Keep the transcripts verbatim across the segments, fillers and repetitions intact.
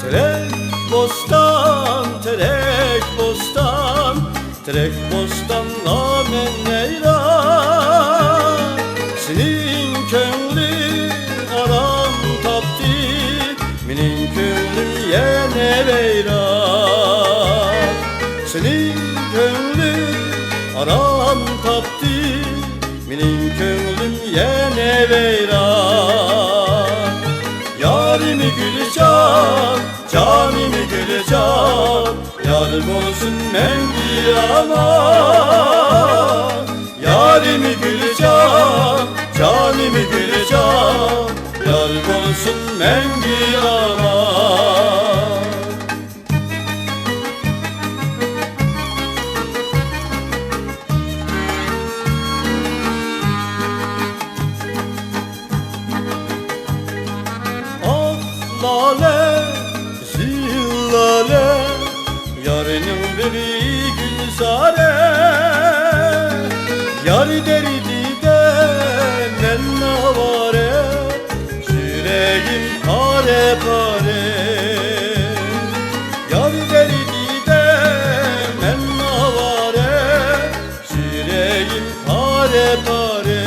تېرەك بوستان، تېرەك بوستان، تېرەك بوستانغا مەن ھەيران. سېنىڭ كۆڭلۈڭ ئارام تاپتى، مېنىڭ كۆڭلۈم يەنە ۋەيران. سېنىڭ كۆڭلۈڭ ئارام تاپتى، مېنىڭ كۆڭلۈم يەنە ۋەيران. يارىم گۈلجان، جانىم گۈلجان، يار بولسۇن مەڭگۈ ئامان. يارىم گۈلجان، جانىم گۈلجان، يار بولسۇن مەڭگۈ ئامان. ئاق لالە، قىزىل لالە، يارنىڭ بېغى گۈلزارە. يار دەردىدە مەن ئاۋارە، يۈرىكىم پارە-پارە. يار دەردىدە مەن ئاۋارە، يۈرىكىم پارە-پارە.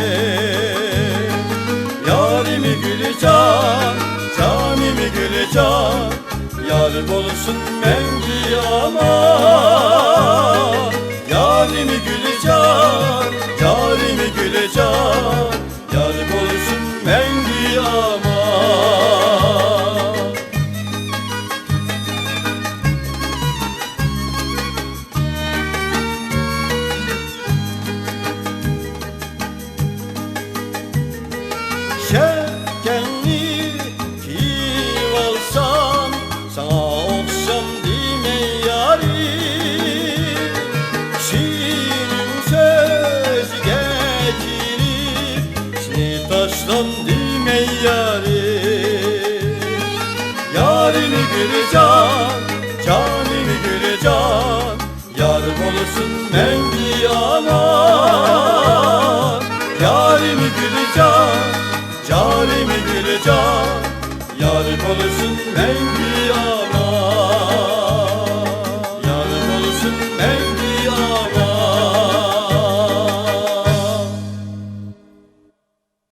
يارىم گۈلجان، جانىم گۈلجان، يار بولسۇن مەڭگۈ ئامان. يارىم گۈلجان، يارىم گۈلجان، يار بولسۇن مەڭگۈ ئامان. شەپكەڭنى كىيىۋالسام، ساڭا ئوخشامدىمەن يارىم. كىشىنىڭ سۆزىگە كىرىپ، سېنى تاشلامدىمەن يارىم. يارىم گۈلجان، جانىم گۈلجان، يار بولسۇن مەڭگۈ ئامان. يارىم گۈلجان، جانىم گۈلجان، يار بولسۇن مەڭگۈ ئامان.